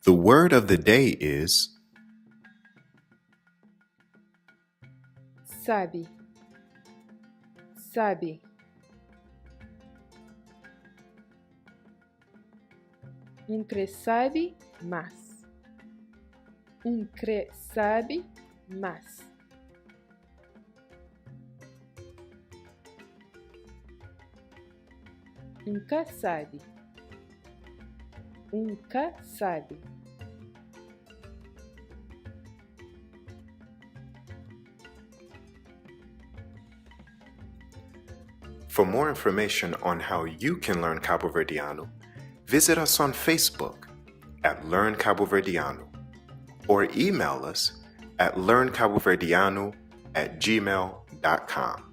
The word of the day is Sabi. Sabi. Un kre sabi más. Un kre sabi más. Un ka sabi. Un ka sabi. For more information on how you can learn Caboverdiano, visit us on Facebook at Learn Caboverdiano or email us at learncaboverdiano at gmail.com.